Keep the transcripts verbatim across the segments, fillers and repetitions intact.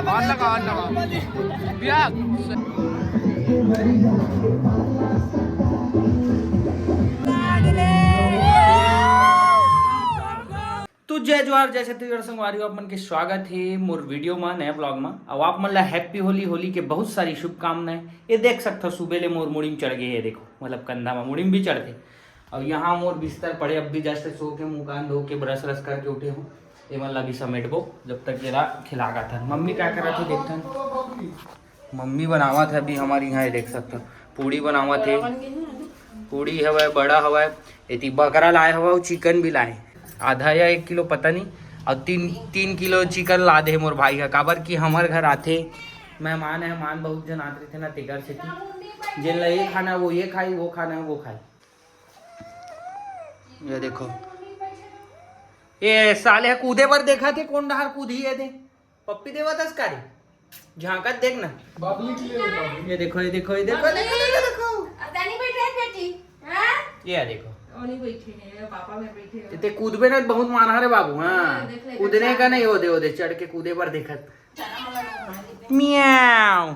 और लगा, और लगा। भैया। तो जय जोहार, जय छत्तीसगढ़ संगवारी हो, आप मन के स्वागत हे मोर वीडियो मा, नया ब्लॉग मा। अउ आप मन ला हैप्पी होली, होली के बहुत सारी शुभकामनाएं। ये देख सकथो, सुबह ले मोर मुड़ी में चढ़ गए हे, देखो, मतलब कंधा मा मुड़ी में भी चढ़थे। अउ यहाँ मोर बिस्तर पड़े, अब भी जस्ट सो के, मुंह कान धो के, ब्रश रश करके उठे हो। ये मन ला भी समेटबो, जब तक ये ला खिलागत हन। मम्मी का करत हे, देखथन। मम्मी बनावत हे अभी हमारे यहाँ, ये देख सकथो, पूड़ी बनावत हे। पूड़ी हवय, बड़ा हवय, एती बकरा लाए हवय, चिकन भी लाए, आधा या एक किलो पता नहीं। अउ तीन, तीन किलो चिकन ला दे मोर भाई ह, काबर कि हमर घर आथे मेहमान, मेहमान बहुत जन आत रहिथे ना, तेकर सेती जेन ला ये खाना है वो ये खाई, वो खाना है वो खाई। ये देखो, ये साले ह कूदे बर देखत हे, कोन डहार कूदही ये दे। पप्पी देवत हस का रे? झांकत देख ना। बबली के लिए बबली। ये देखो, ये देखो, ये देखो, देखो, देखो, देखो। अब दानी बैठ रहे बेटी, हाँ? ये देखो। वो नहीं बैठे हैं, पापा में बैठे हैं। ये ते कूदबे ना, बहुत मारा रे बाबू, हाँ। हाँ, देख ले, कूदने का नहीं, ओदे, ओदे चढ़ के कूदे बर देखत। मियाओ।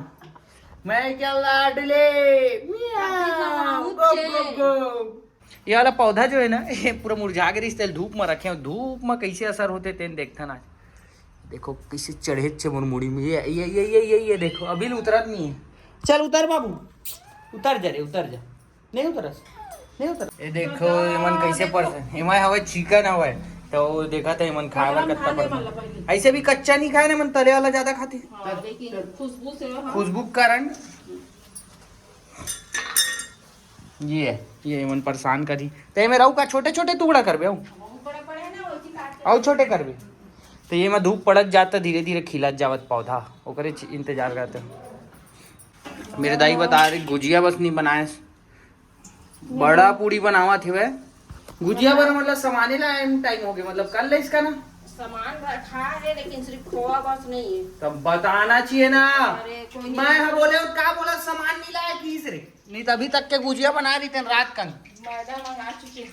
मैं क्या लाडले। मियाओ। गो, गो, गो। ये वाला पौधा जो है ना, ये पूरा मुरझा गे रिहिस, तेला धूप में रखे हो। धूप में कैसे असर होथे, तेन देखथन आज। देखो कैसे चढ़े चे मोर मुड़ी में। ये, ये, ये, ये, ये, ये देखो, अभी ले उतरत नहीं है। चल उतर बाबू, उतर जा रे, उतर जा। नहीं उतरस, नहीं उतर। ये देखो, एमन कैसे पर, एमा हवे चिकन हवे, तो देखा था एमन खाए बर कत्ता पर। ऐसे भी कच्चा नहीं खाए ना, मन तले वाला ज्यादा खाते। हाँ, लेकिन खुशबू से, हाँ। खुशबू के कारण। ये, ये मन परेशान करी। ते में रहू का छोटे-छोटे टुकड़ा करबे, अउ? बहुत बड़ा पड़ा है ना, वैसे काट के अउ छोटे करबे। तो ये में धूप पड़त जाता, धीरे-धीरे खिलत जावत पौधा, ओकरे च-, इंतजार करते। मेरे दाई बता रहे, गुजिया बस नहीं बनाए, बड़ा पूड़ी बनावत हवे। गुजिया बर मतलब सामाने ला एम टाइम हो गया, मतलब कर ले इसका ना। सामान रखा है, लेकिन सिर्फ खोआ बस नहीं है। तब बताना चाहिए ना। अरे, कोई नहीं। मैं हाँ बोले, और का बोला, सामान नहीं लाया किस रे? नहीं तो अभी तक के गुजिया बना रही थे रात कन। मैदा मंगा चुके हैं।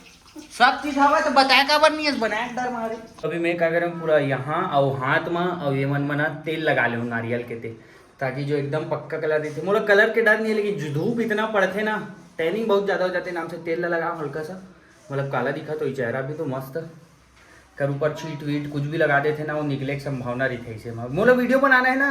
सब चीज हवा तो बताए काबर नहीं है, बनाए डर मारे। अभी मैं का करम पूरा यहाँ अउ हाथ मा अउ ये मन मना तेल लगा ले नारियल के तेल, ताकि जो एकदम पक्का कलर देते। मोला कलर के डर नहीं है, लेकिन जो धूप इतना पड़थे ना, टैनिंग बहुत ज्यादा हो जाते। नाम से तेल ला लगा हल्का सा, मतलब काला दिखा तो ये चेहरा भी तो मस्त। कर ऊपर छीट वीट कुछ भी लगा देथे ना, वो निकले के संभावना रहिथे। ऐसे में मोला वीडियो बनाना है ना,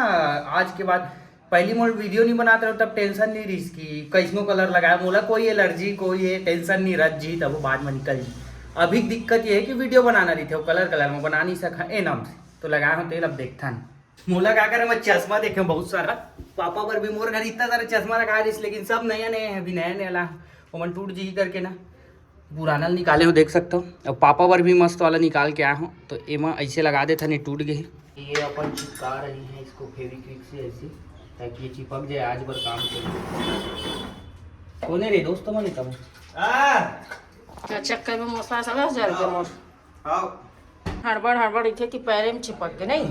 आज के बाद पहली मोर वीडियो नहीं बनाते रहो, तब टेंशन नहीं रहिस कि कैसनो कलर लगाए, मोला कोई एलर्जी, कोई ये टेंशन नहीं रह जी, तब वो बाद में निकल जी। अभी दिक्कत ये है कि वीडियो बनाना रहिथे, वो कलर कलर में बना नहीं सका ए नाम से, तो लगाए हो तेल। अब देखथन। मोला का करे, मैं चश्मा देखे बहुत सारा, पापा बर भी मोर घर इतना सारा चश्मा रखा रहिस, लेकिन सब नया नया है, अभी नया नया ला, ओमन टूट जी करके ना, पुराना निकाले हो, देख सकते हो। अब पापा बर भी मस्त वाला निकाल के आया हूँ, तो एमा ऐसे लगा देथन, ये टूट गए। ये अपन चिपका रही है इसको फेविक्विक से ऐसे, ताकि ये चिपक जाए, आज भर काम चले। कोने रे दोस्त मने तब? आ! का चक्कर में मोसा सला जर के मोर। आओ। हड़बड़ हड़बड़ इथे कि पैरे में चिपक गए, नहीं?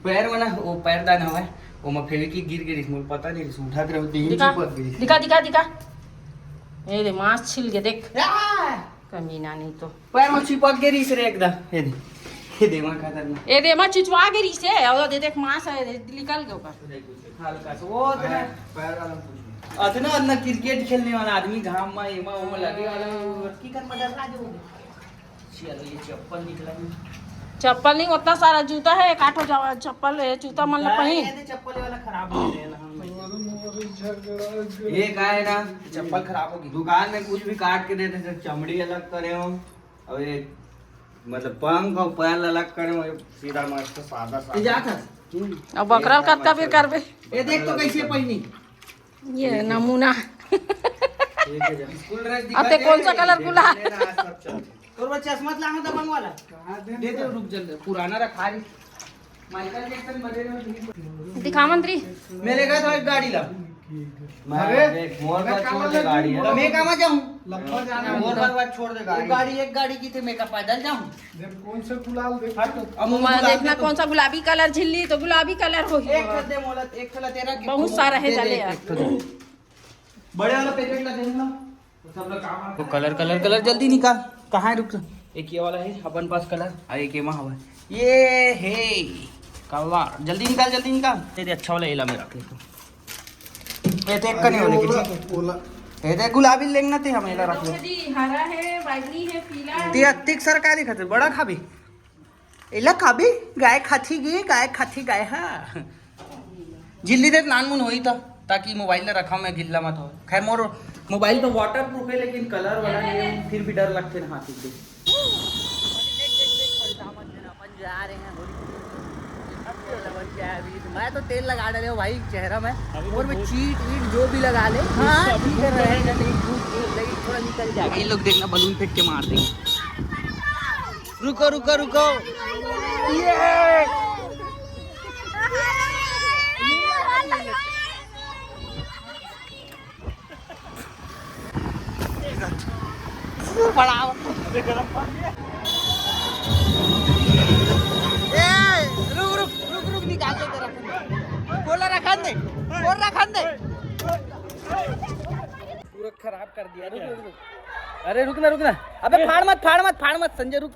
पैर वाला, वो पैरदान हवा है, वो में फेविक्विक गिर गई, इसमें पता नहीं, उठा के रहो, देही दिखा, चिपक गई। दिखा, दिखा, दिखा। ये दे, मांस छिल के देख। आ! कमीना नहीं तो। पैर में चिपक गई रहिस रे एकदम। ये दे, ये दे, मां खतरनाक। ये दे, मां चिचवा गई रहिस है, और दे देख, मांस है, दे, निकल गया ऊपर। हल्का सा, वो अतना, पैर वाला कुछ नहीं। अतना, अतना क्रिकेट खेलने वाला आदमी घाम में, एमा, ओमा लगे वाला, और की कर मजा आ जाओगे। चलो, ये चप्पल निकला है। चप्पल नहीं, उतना सारा जूता है, एक आठो जावा चप्पल है, जूता मन ला पही। ये चप्पल वाला खराब हो गया ना, हम ये का है ना, चप्पल खराब हो गई। दुकान में कुछ भी काट के देते, सिर्फ चमड़ी अलग करे हो, और ये मतलब पंख और पैर अलग करे हो, सीधा मस्त सादा सादा। ये जात है। अब बकरल कत्ता बेर करबे। ये देख तो कैसे पहनी। ये नमूना। स्कूल ड्रेस अब ते कौन सा कलर गुलाल? तोर बर चश्मा लाना था बनवाला। दे दे, रुक जल्दी, पुराना रखा रही। माइकल जैक्सन बने रहे। दिखा मंत्री। मेरे का था एक गाड़ी ला। मैं अरे, देख, मोर मैं पर छोड़ दे गाड़ी है। मैं कहाँ जाऊँ? लखनऊ जाना है। मोर पर बात छोड़ दे गाड़ी। एक गाड़ी, एक गाड़ी की थी, मैं का पैदल जाऊँ? देख, कौन सा गुलाल देख। हट, अब मुझे गुलाल देखना दे तू। कौन सा गुलाबी कलर झिल्ली तो गुलाबी कलर हो गया। एक ठो दे मोला, एक ठो ला तेरा गिफ्ट बहुत सारा है दे, जाले दे, यार। एक ठो दे। बड़े वाला पैकेट ला दे ना। वो सब लोग काम वो कलर, कलर, कलर जल्दी निकाल। कहाँ है? रुक, एक ये वाला है अपन पास कलर, और एक ये वहाँ हुआ है। ये है कलवा, जल्दी निकाल, जल्दी निकाल। तेरे अच्छा वाला एला में रख ले तू। ये तो एक का नहीं होने की, ठीक है। ये देख, गुलाबी लेंगे ना ते, हम एला रख ले। जी, हरा है, बैगनी है, पीला है। ते अतिक सरकारी खातिर बड़ा खाबी। एला खाबी? गाय खाथी गे, गाय खाथी गाय, हाँ। झिल्ली दे नान मुन होई त, ताकि मोबाइल ला रखा मैं गिल्ला मत हो। खैर, मोर मोबाइल तो वाटरप्रूफ है, लेकिन कलर वाला नहीं है, फिर भी डर लगते ना हाथ से। अपन जा रहे हैं होली। अब तेल लगा क्या है अभी? मैं तो तेल लगा डाले हूँ भाई चेहरा में। अभी और तो मैं बहुत चीट वीट जो भी लगा ले। हाँ, अभी ठीक है, बहुत रहेगा, नहीं, धूप, धूप, लेकिन थोड़ा निकल जाएगा। ये लोग देखना, बलून फेंक के मार देंगे। रुको, रुको, रुको। ये बड़ा। ए, रुक, रुक, रुक, रुक, निकाल दे तेरा। बोला रखन दे, बोल रखन दे। पूरा खराब कर दिया। रुक, रुक, रुक। अरे रुक ना, रुक ना। अबे फाड़ मत, फाड़ मत, फाड़ मत, संजय रुक।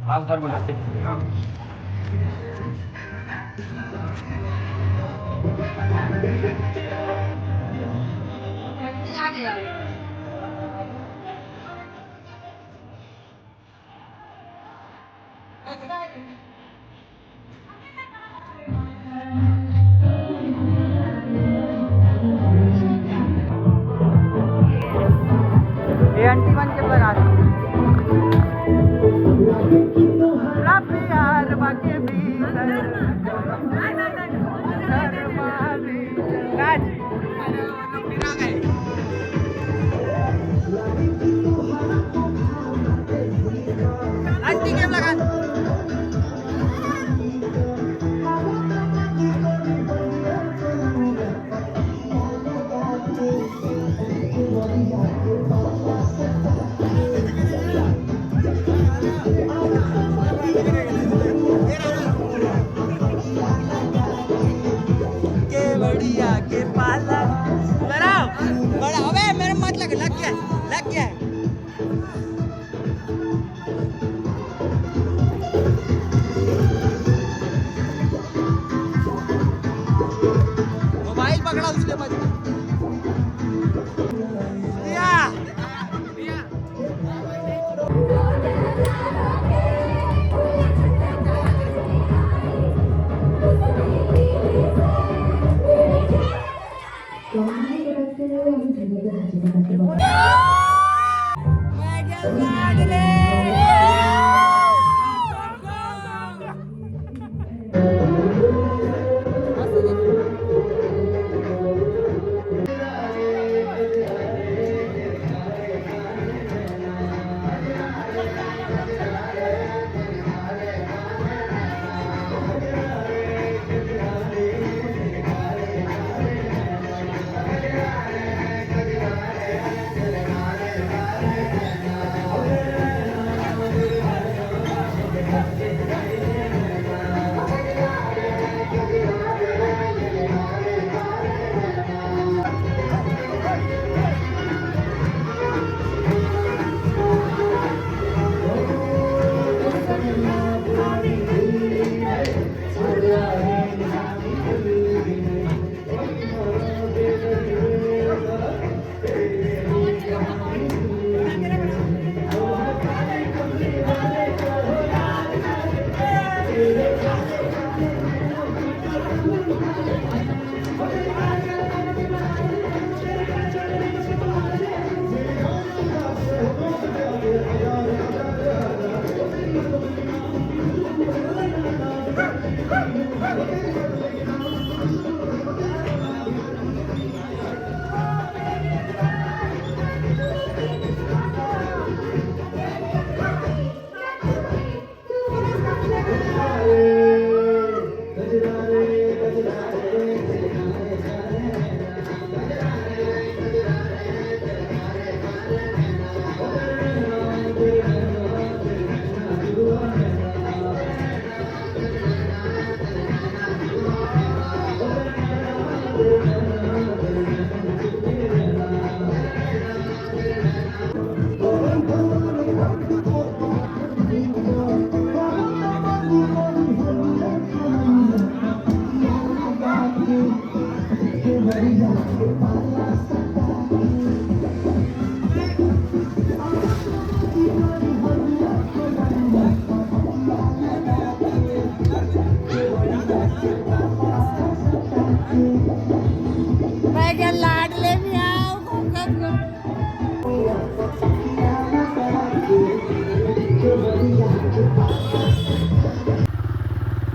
हाँ सर, बुलाते हैं। ये आंटी मन के लगा दे। पूरा प्यार बाके भीतर। राज। आंटी के लगा दे।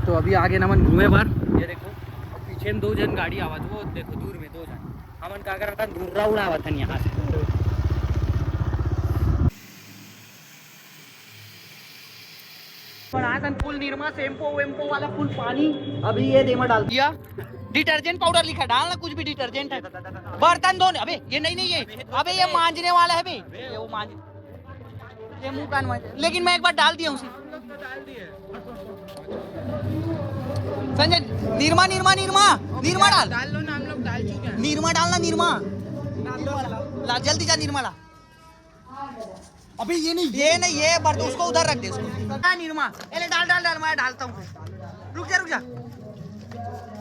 तो अभी आगे नमन घूमे बर, ये देखो, अउ पीछे में दो झन गाड़ी आवत, वो देखो दूर में दो झन। हमन का करत हन, धुर्रा उड़ावत हन यहाँ से। पर आज हम फुल निरमा शैम्पू वेम्पू वाला फुल पानी अभी ये देमा डाल दिया। डिटर्जेंट पाउडर लिखा, डालना कुछ भी डिटर्जेंट है। बर्तन धोने, अबे ये नहीं, नहीं ये, अबे ये मांजने वाला है बे, ये वो मांज, ये मुंह कान मांज, लेकिन मैं एक बार डाल दिया उसे। संजय, निरमा, निरमा, निरमा, निरमा डाल। डाल लो ना, हम लोग डाल चुके हैं। निरमा डालना, निरमा। ला, जल्दी जा, निरमा ला। अबे ये नहीं, ये नहीं, ये बर्तन उसको उधर रख दे, उसको। हाँ, निरमा। ए ले, डाल, डाल, डाल, मैं डालता हूँ। रुक जा, रुक जा।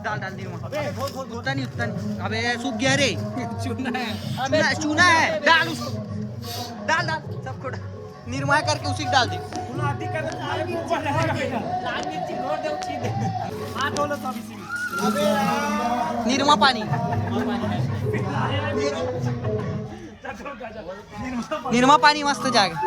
डाल, डाल निरमा। अबे उतना नहीं, उतना नहीं। अबे सूख गया रे। चूना है। चूना, चूना है। डाल उसको। डाल, डाल, सबको डाल। निरमा करके उसी को डाल दे। लाल मिर्ची घोर दे, उसी दे। हाथ धो लो सब इसी में। निरमा पानी। निरमा पानी मस्त जाएगा।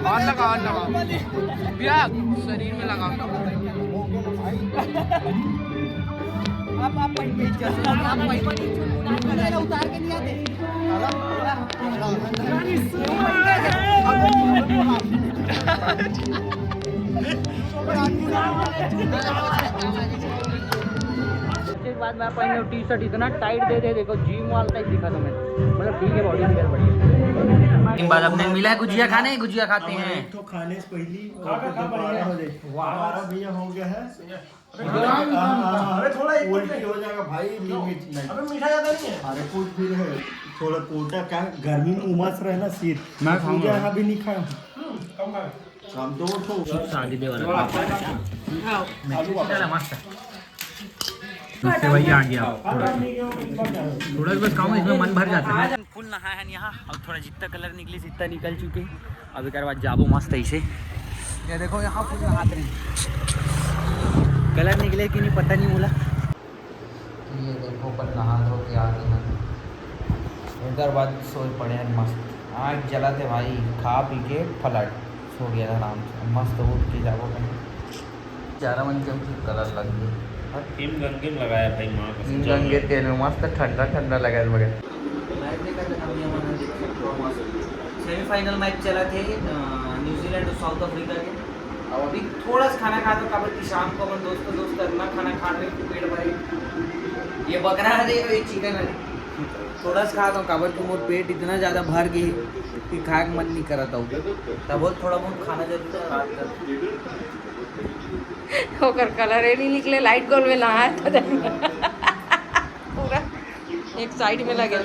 और लगा, और लगा। भैया, शरीर में लगा। आप, आप पहन के चल, आप पहन के। उतार के नहीं आते। उसके बाद मैं पहने टी शर्ट इतना टाइट दे दे, देखो जिम वाला टाइप दिखा तुम्हें, मतलब ठीक है, बॉडी फिगर बढ़िया। बाद अपने मिला है गुजिया खाने, गुजिया खाते हैं। तो खाने से पहली और तो दोबारा हो जाए। हमारा भैया हो गया है। अरे थोड़ा एक उल्टी हो जाएगा भाई, लिमिट नहीं। अबे मीठा ज्यादा नहीं है। अरे कुछ भी है, थोड़ा कोटा क्या, गर्मी में उमस रहे ना सिर। मैं खाऊंगा। यहाँ भी नहीं खाया। हम्म, कम खा। हम दो तो चिप्स आ गए वाला। मैं चिप्स डाला मस्त। उससे वही आ गया थोड़ा। थोड़ा बस खाऊं, इसमें मन भर जाता है। फुल नहाए हन यहाँ, अब थोड़ा जितना कलर निकले इतना निकल चुके। अब एक बार जाबो मस्त ऐसे। ये देखो यहाँ फुल नहाते हैं, कलर निकले कि नहीं पता नहीं बोला। ये देखो अपन नहा धो के आ गए हैं, एक बार बाद सोए पड़े हैं मस्त। आँख जला थे भाई, खा पी के फलट सो गया था आराम से। मस्त उठ के जाबो कहीं। चारा मन के फिर कलर लग गए। हिम गंगे में लगाया भाई, माँ कसम। हिम गंगे तेल में मस्त ठंडा ठंडा लगा है मगर। मैच नहीं करते, हम ये हमारा देख सकते हो मस्त। सेमीफाइनल मैच चला थे, अ, न्यूजीलैंड और साउथ अफ्रीका के। अब अभी थोड़ा सा खाना खा दो, काबर कि शाम को अपन दोस्तों दोस्त इतना खाना खा रहे हैं, पेट भरे। ये बकरा है, ये चिकन है। थोड़ा सा खा दो, काबर कि मोर पेट इतना ज़्यादा भर गए कि खाए के मन नहीं करत हो। तब बोल, थोड़ा बहुत खाना जरूर है, रात का। ओकर कलर ही नहीं निकले, लाइट गोल में नहाए था। पूरा एक साइड में लगे।